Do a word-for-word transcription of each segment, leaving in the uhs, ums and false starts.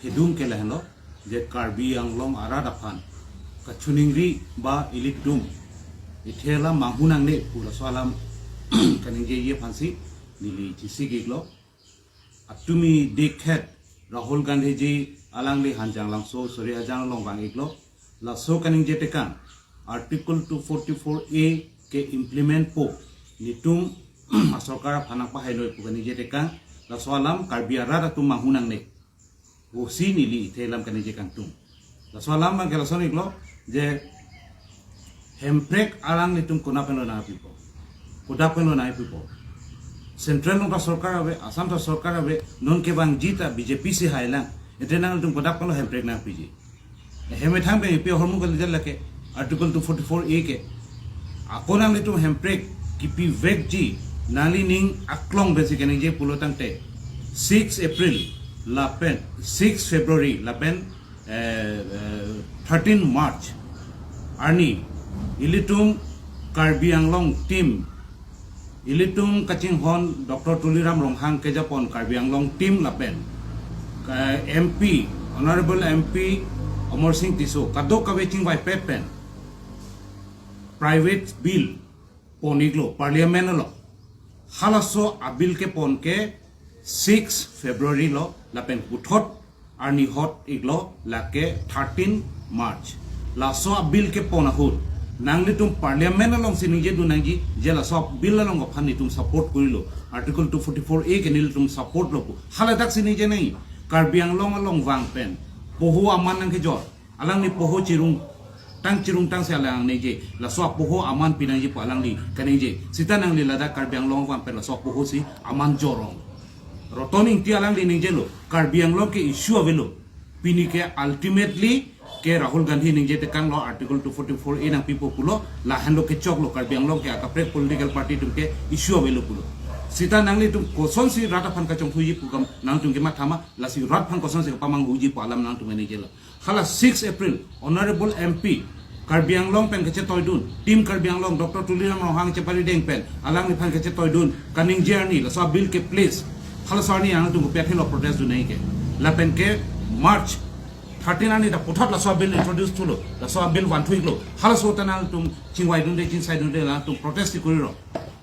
Kedung ke lahenlo, je Karbi Anglong arat aphan kachiningri ba ilitum ithe alam manghu nangne pu laso alam kaningjeji aphansi neli chesik-iklo. Atumi dikhet Rahul Gandhi ji alangli Hanjanglangso Sori Hajang along vang-iklo. Laso kaningje tekang Article two forty-four A ke implement po, netum asorkar aphan nangpahainoi pu kaningje tekang, laso alam Karbi arat atum manghu nangne pusi neli ithe alam kaningje kangtung. Laso alam abang ke lason-iklo, je hemprek alanglitum konat penlo nangpipo, kodak penlo nangpipo. Central along ta sorkar ave, Assam ta sorkar ave, non kevangji ta B J P si hailang. Ete nangtum kodak penlo hemprek nangpiji? Hemethang pen ipi ahormu kalidet lake Article two forty-four A ke. Ako nanglitum hemprek kipivekji, nanglining aklong pensi kaningje pulo tangte, six April lapen six February lapen eh, eh, thirteen March arni ilitum Karbi Anglong team, ilitum kachinghon Doctor Tuliram Ronghang kejapon Karbi Anglong team lapen, eh, M P, Honorable M P Amarsing Tisso kadokave chingvaipet pen private bill pon-iklo Parliament along. Halaso abill kepon ke six February lo, lapen puthot arni hot-iklo lake thirteen March. Laso abill kepon ahut nanglitum Parliament alongsi ningjedun nangji, je laso abill along aphan netum support kurilo, Article two forty-four A ke nelitum support lo pu. Haladaksi ningje nangji, Karbi Anglong along vang pen poho aman nangkejor, alangli poho chirung tang chirung tangsi alang ningje, laso apoho aman pinangji pu alangli kaningje. Sita nangli ladak Karbi Anglong vang pen laso apohosi aman jorong. Roton Engti alangli ningjelo, Karbi Anglong ke issue avelo. Pini ke ultimately ke Rahul Gandhi ningje tekanglo Article two forty-four A nangpipo pulo, lahenlo kechoklo, Karbi Anglong ke akaprek political party atum ke issue avelo pulo. Sita nanglitum kosonsi rat aphan kachongthuji pu kam nangtum kematha ma, lasi rat aphan kosonsi kepamanghuji pu alam nangtum ningjelo. Hala six April, Honorable M P, Karbi Anglong pen kachetoidun, Team Karbi Anglong, Doctor Tuliram Ronghang cheparideng pen alangliphan kachetoidun kaningje arni, laso abill ke place. Halaso arni nangtum kopi athelo protest dun nangji ke? Lapen ke March thirteen arni ta puthot laso abill introduce thulo, laso abill vanthu-iklo. Halaso ta nangtum chingvaidunde, chingsaidunde, nangtum protest si kuriro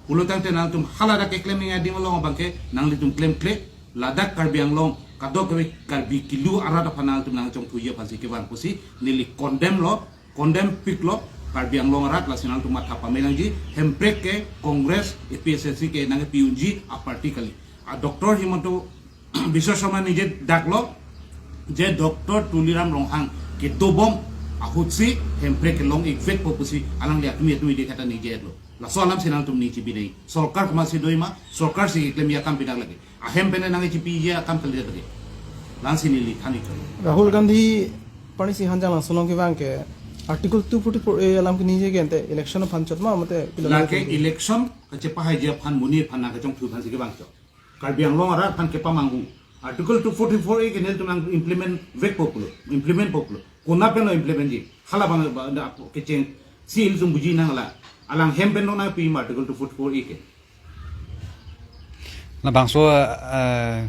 pulo tangte nangtum haladak keklem nangji adim along abang ke nanglitum klemkle. Ladak Karbi Anglong kadokave Karbi kilu arat aphan nangtum nangchongthuji aphansi kevang pusi neli condemn lo, condemn piklo. Karbi Anglong arat, lasi nangtum matha pame nangji, hemprek ke Congress, A P H L C ke nangpi-unji aparty kali. A Doctor Himanta Biswa Sarma ningje daklo, je Doctor Tuliram Ronghang kedobom ahutsi hemprek kelong-ikvekpo pusi alangli atumi atumi de kata ningje-etlo. Laso alamsi nangtum ning chibi nangji. Sorkar komatsi doima, sorkarsi klemji akam pidak lake. Ahem pen nangchipiji akam kalidet lake. Langsi neli than-iklo. Rahul Gandhi, Panising Hanjanglangso along kevang ke Article two forty-four A alam keningje ke ante election aphan chot ma mate pilo? Lake election kachepahaiji aphan, monit aphan nangkachongthu aphansi kevang chot. Karbi Anglong arat aphan kepamanghu. Article two forty-four A ke nelitum nang-implement-vekpo pulo, implement-po pulo. Konat penlo implement-ji? Hala abang ba, da, kechengsi ilitum buji nang la. Alang hem penlo nangpima Article two forty-four A ke? Labangso, eh,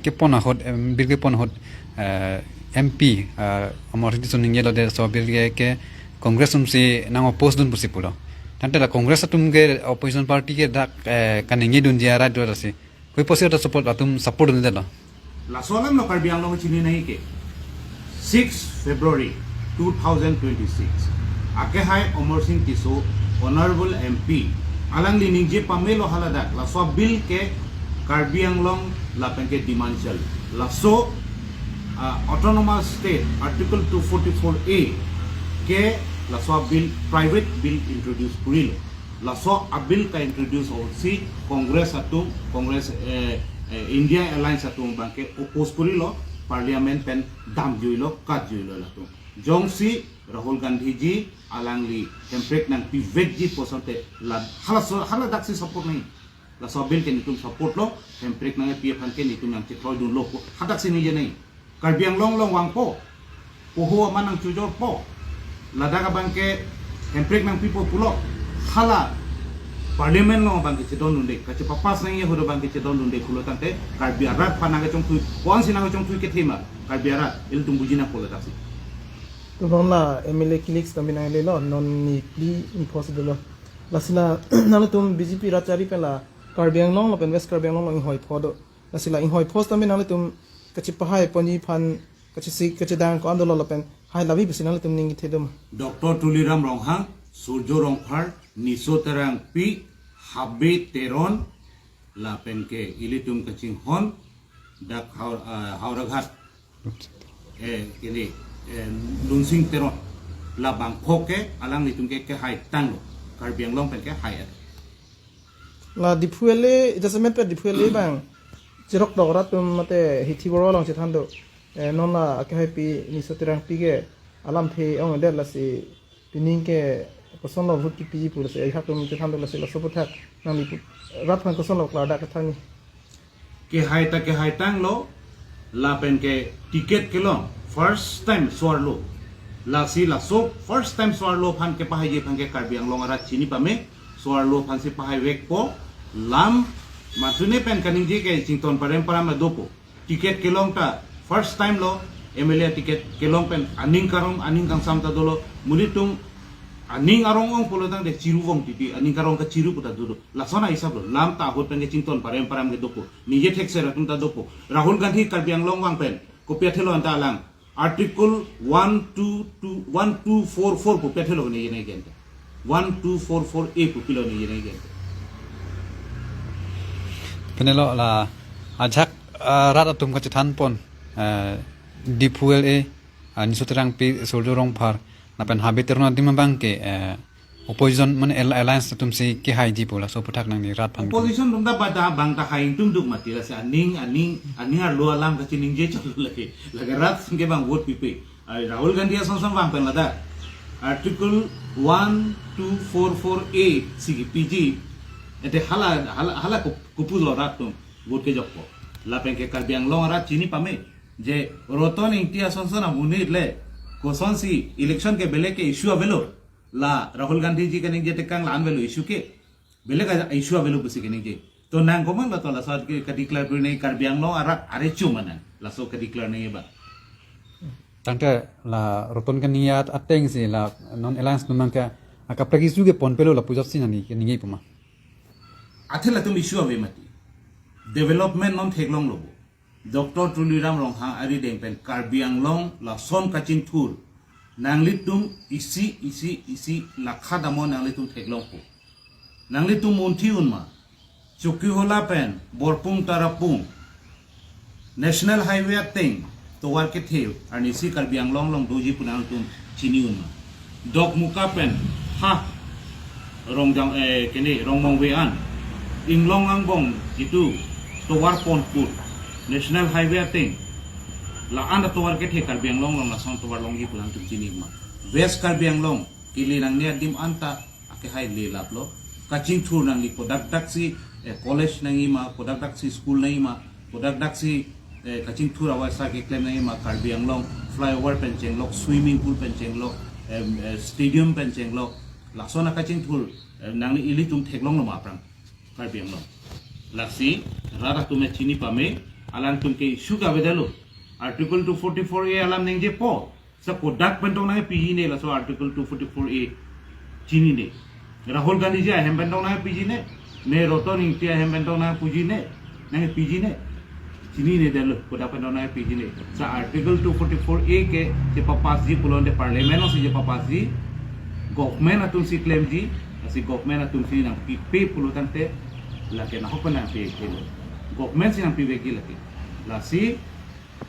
kepon ahut, em, bill kepon ahut, eh, M P, eh, Amarsing Tisso ningjelo de laso bill ke, ke Congress atumsi nang-oppose dun pusi pulo. Tangte la Congress atum ke opposition party ke dak, eh, kaningjedunji arat do lasi. Koi pusi ta support, atum support dundetlo? Laso alamlo Karbi Anglong chini nangji ke. Six February two thousand twenty-six, akehai Amarsing Tisso, Honorable M P, alangli ningje pamelo haladak, laso bill ke Karbi Anglong lapen ke Dimachal, laso, ah, Autonomous State Article two forty-four A ke laso bill, private bill introduce kurilo. Laso abill ka-introduce ahutsi Congress atum, Congress, eh, eh, India Alliance atum abang ke oppose kurilo, Parliament pen damjuilo, katjuilo latum. Jongsi Rahul Gandhi ji alangli hemprek nangpivekji pu asonte la halaso, haladaksi support nangji. Laso bill ke netum support lo, hemprek nangpi aphan ke netum nangchethoi dunlo pu hadaksi ningje nangji. Karbi Anglong along vangpo, poho aman nangchojorpo, ladak abang ke hemprek nangpipo pulo, hala Parliament along abang kechedondunde, kachepapass nangji ahut abang kechedondunde pulo tangte Karbi arat aphan nangkechongthui, ko-ansi nangkechongthui kethe ma Karbi arat, ilitum buji nangpo ladak si. To non la M L A kilik sitame nanglelo, non ni phli ni pho si dolo. Lasi la nanglitum B J P rat chari pen la Karbi Anglong lapen West Karbi Anglong along inghoi pho do. Lasi la inghoi pho sitame nanglitum kachepahai ponji aphan kachesik kachedang ko-an dolo lapen hai labi pusi nanglitum ning kethe do ma? Doctor Tuliram Ronghang, Surjo Rongphar, Niso Terangpi, Habe Teron, lapen ke ilitum kachinghon dak Hau-, ah, Howraghat, eh, kini, eh, Lunsing Teron, labang pho ke alanglitum ke kehai tanglo, Karbi Anglong pen kehai at. La Diphu L A, jasemet pe Diphu L A abang cherok tok rat atum mate hithi boro along chethan do. Eh, non la akehaipi Niso Terangpi ke alamthe ongdet, lasi pining ke kosonlo vote kipiji pu, lasi ajahak atum chethan do, lasi laso aphuthak nangli pu-, rat aphan kosonlo klardak kethanji? Kehai ta kehai tanglo, lapen ke ticket kelong first time so-arlo. Lasi laso first time so-arlo aphan kepahaiji aphan ke Karbi Anglong arat chini pame, so-arlo aphansi pahai vekpo. Lam matune pen kaningje ke chington parem param adopo. Ticket kelong ta first time lo, M L A ticket kelong pen aning karong aning kangsam ta dolo, monit atum aning arong ong pulo tangte chiru vong titi, aning karong kachiru pu ta dodo. Lason ahisap lo, lam ta ahut pen ke chington parem param ke dopo. Ningje thekser atum ta dopo. Rahul Gandhi Karbi Anglong vang pen kopi athelo anta alang Article one two two, one two four four pu pethelo ne yene gente. One two four four A pu pilo ne yene gente. Penelo la ajahak, ah, rat atum kachethan pon, eh, Diphu L A, ah, Niso Terangpi, Surjo Rongphar, lapen Habe Teron adim abang ke, eh, opposition mane al-, alliance atumsi kehaiji pu laso aphuthak nangli rat aphan. Opposition atum ta bada bang ta hai ingtungduk mati, lasi aning, aning, aning arlo alam kachiningje chot lake. Lake rat singke bang vote pipe. Ai Rahul Gandhi ason son vang pen ladak Article one two four four A si kipiji. Ete hala, hala, hala kup-, kupulo rat atum vote kejokpo. Lapen ke Karbi Anglong arat chini pame je Roton Engti ason son amonit le kosonsi election ke belek ke issue avelo. La Rahul Gandhi ji kaningje tekang la-an avelo issue ke. Belek a issue avelo pusi kaningje. To nang komat lato laso ke kadeclare puri nangji, Karbi Anglong arat arecho ma nang laso kadeclare nangji ba. Tangte la Roton kaningje atengsi la non alliance atum abang ke akaprek issue ke ponpelo lapu jatsi nani kaningje pu ma? Athe latum issue ave mati. Development non theklonglo bo. Doctor Tuliram Ronghang arideng pen Karbi Anglong lason kachingthur. Nanglitum isi, isi, isi lakha damon nanglitum theklongpo. Nanglitum munthi un ma. Chokihola pen Borpung Tarapung National Highway ateng tovar kethe arnisi Karbi Anglong along doji pu nanglitum chini un ma. Dokmoka pen ha Rongjang, eh, kene Rongmongve an inglong angbong itu tovar ponpur National Highway ateng la-an atovar kethe Karbi Anglong along lason tovar longji pu nangtum chini ma. West Karbi Anglong kili nangne adim anta akehai le laplo. Kachingthur nangli kodak daksi, eh, college nangji ma, kodak daksi school nangji ma, kodak daksi, eh, kachingthur avarsar keklem nangji ma, Karbi Anglong flyover pen chenglok, swimming pool pen chenglok, em, eh, stadium pen chenglok. Lason akachingthur, eh, nangli ilitum theklonglo ma aphrang Karbi Anglong. Lasi rat atum chini pame, alangtum ke issue ke avedetlo. Article two forty-four A alam ningjepo. Sa kodak pen tong nangpiji ne laso Article two forty-four A chinine. Rahul Gandhi ji ahem pen tong nangpiji ne. Ne Roton Engti ahem pen tong nangpiji ne. Nangpiji ne. Chininedetlo, kodak pen tong nangpiji ne. Sa Article two forty-four A ke chepapassji pulote Parliament alongsi chepapassji. Government atumsi klemji. Lasi government atumsi nangpipe pulo tangte lake nahok pen nangpipelo. Government si nangpivekji lake. Lasi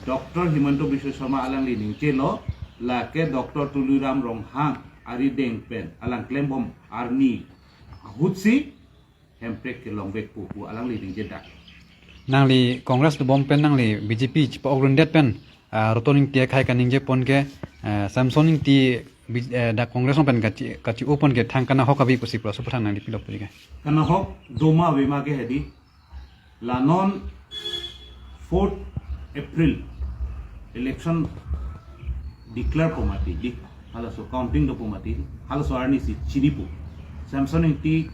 Doctor Himanta Biswa Sarma alangli ningchelo, lake Doctor Tuliram Ronghang arideng pen alang klembom arni ahutsi hemprek kelongvekpo pu alangli ningjedak. Nangli Congress dobom pen nangli B J P chepa-ok rundet pen, ah, Roton Engti akhai kaningje pon ke, ah, Samson Engti bi-, eh, dak Congress along pen kachi, kachi-o pon ke thang kanahok ave pusi pu laso aphuthak nangli pilo pu ke. Kanahok doma avema ke hedi. La non fourth April election declare po mati, di halaso counting dopo mati, halaso arnisi chinipo. Samson Engti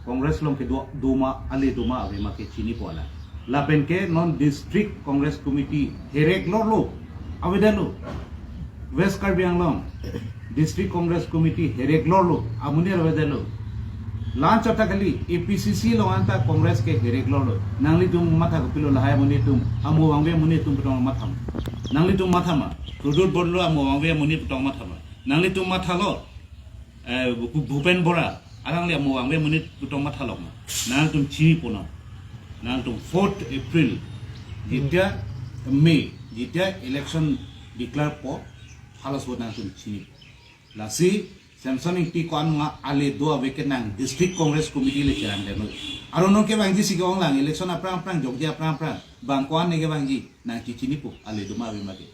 Congress along kedo doma ale doma ave ma ke chinipo alang. Lapen ke non District Congress Committee herek lorlo avedetlo. West Karbi Anglong District Congress Committee herek lorlo amonit avedetlo. La-anchot ta kali, A P C C along anta Congress ke herek lorlo. Nanglitum matha kopilo lahai amonit atum, amo vangve amonit atum pu tong matha ma? Nanglitum matha ma? Produce Borlo amo vangve amonit pu tong matha ma? Nanglitum mathalo, eh, Bhu-, Bhupen Bora, alangli amo vangve amonit pu tong mathalok ma? Nangtum chinipo non. Nangtum fourth April, যেতিয়া May, যেতিয়া election declare po, halaso nangtum chinipo. Lasi Samson Ingti ko-an ma ale do ave ke nang District Congress Committee le cherang deno. Aro non kevangji si ke-ong lang, election aphrang aphrang, jokje aphrang aphrang, bang ko-an ne kevangji, nang chichinipo ale doma ave ma ke.